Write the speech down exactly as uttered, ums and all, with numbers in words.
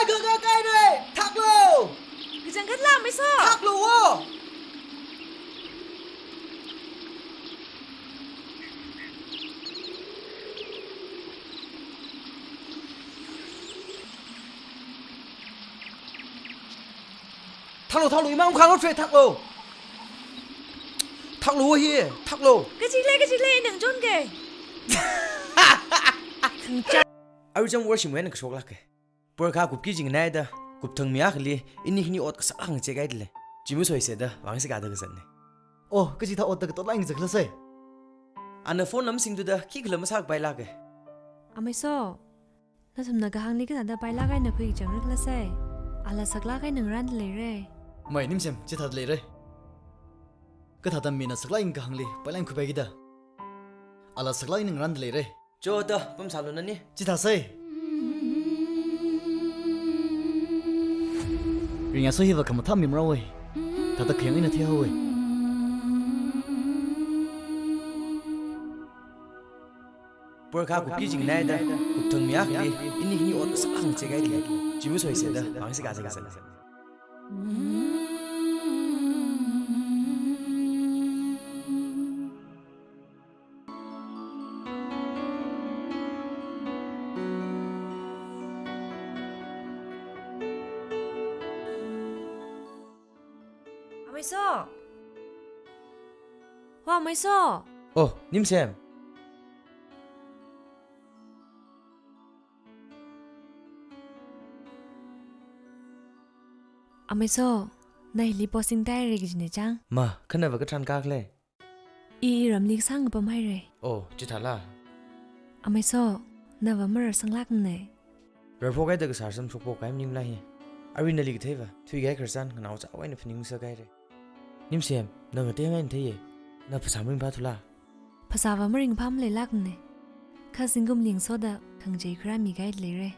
Kaka kaire, thaklu! Kachangkhat la, Ameiso! Thaklu wo! Thaklu, thaklu, imang khang rot fe, thaklu! Thaklu wo hi, thaklu! Kachik lei, kachik lei, nang chon ke! Khangcha. Aru cham worship wen kashok lak ke. Porkha kupki jingnaida, kupthang mi akhali, ini khani ot kasak ang che kai dile. Chi masoi se da, vang se ka da kazan ne. Oh, kachi thā ot da katot lang zak la sai. Ana phone lam sing tu da, khi khala masak pai lak ke. Ameiso, nathumna kahāngli kathāda pai lak kai na khui chang rik la sai. Ala sak lak kai nang ran lei re. Mai Nimsem, chi thā lei re. Kathāda mina sak lak ing kahāngli, pai lang khui pai kida. Ala sak lak ing nang ran lei re. Cho ta, pam salu nani. Chi thā sai. Ringa so hiva kamathā mimra wei. Thāda khayang ina thia wei. Porkha kupki jingnaida, kupthang mi akhali, ini khani ot kasak ang che kai dile. Chi masoi se da, vang se ka da kazan. Ameiso! Wa, Ameiso! Oh, Nimsem! Ameiso, na hili posting tai re kaji ne chang? Ma, khanava katharan ka khalei? I, i ramli kasang pam hai re. Oh, chi thā la. Ameiso, nava marar sang lak ne. Rar phok kai da kasar sam shok phok kai maning la hi. Arui nali katheiva, thui kai kharsan, nganao cha wai na phaning sa kai re. Nimsem, nang ateng ai thei ye. Na phasā maringpha thula. Phasāva maringpha malei lak ne. Kha zingkum ling so da, khangachei khara mi kai lei re.